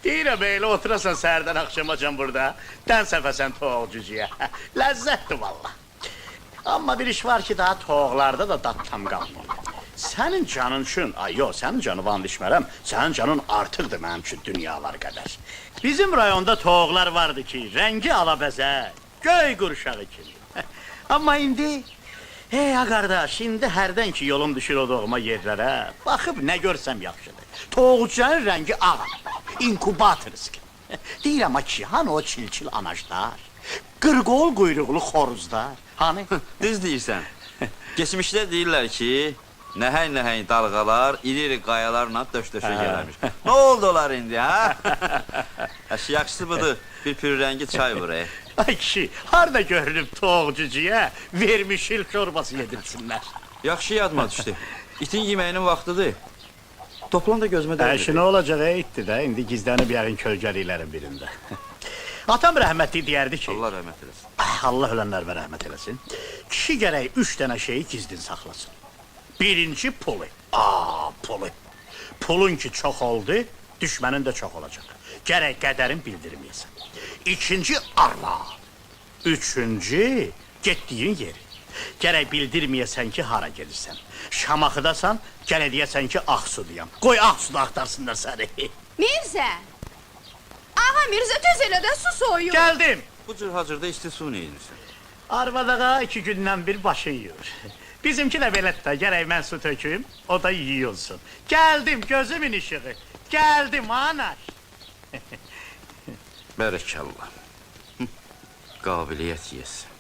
Deyirəm, elə oturasan səhərdən axşamacan burada, dən səfəsən toyuq cücüyə. Ləzzətdir vallah. Amma bir iş var ki, daha toyuqlarda da dad tam qalmır. Sənin canın üçün, ay yox, sənin canı van düşmərəm, sənin canın artıqdır mənim üçün dünyalar qədər. Bizim rayonda toyuqlar vardı ki, rəngi alabəzə, göy qurşağı kimi. Amma indi, hey a qardaş, indi hərdən ki yolum düşür o doğma yerlərə, baxıb nə görsəm yaxşıdır. Toyuqcanın rəngi ağ, inkubatorski. Deyirəm a ki, hanı o çilçil anaclar, qırqol quyruqlu xoruzlar, hanı? Düz deyirsən. Keçmişdə deyirlər ki, nəhəng-nəhəng dalğalar iri-iri qayalarla döş-döşə gələrmiş. Nə oldu onlar indi, ha? Əşi, yaxşısı budur, bir pürrəngi çay vur, ey. Ay kişi, harda görünüb toyuq cücüyə vermişil şorbası yedirsinlər. Yaxşı yadıma düşdü. İtin yeməyinin vaxtıdır. Toplan da gözümə dəymir. Əşi, nə olacaq, ey, itdi də, indi gizlənib yəqin kölgəliklərin birində. Atam rəhmətli deyərdi ki, Allah rəhmət eləsin. Allah ölənlərə rəhmət eləsin. Kişi gərək üç dənə şeyi gizlin saxlasın. Birinci pulu. Aa, pulu. Pulun ki çox oldu, düşmənin də çox olacaq. Gərək qədərin bildirməyəsən. İkinci arvad. Üçüncü getdiyin yeri. Gərək bildirməyəsən ki, hara gedirsən. Şamaxıdasan, gərək deyəsən ki, Ağsuduyam. Qoy Ağsuda axtarsınlar səni. Mirzə! Ağa Mirzə, tez elə də su soyuyor. Gəldim. Bu cür hazırda isti su neyinirsən? Arvad ağa iki gündən bir başın yuyur. Bizimki də belədir də, gərək mən su töküm, o da yuyulsun. Gəldim gözümün işığı. Gəldim anaş. Bərəkəllah. Hı, Qabiliyyət yiyəsi.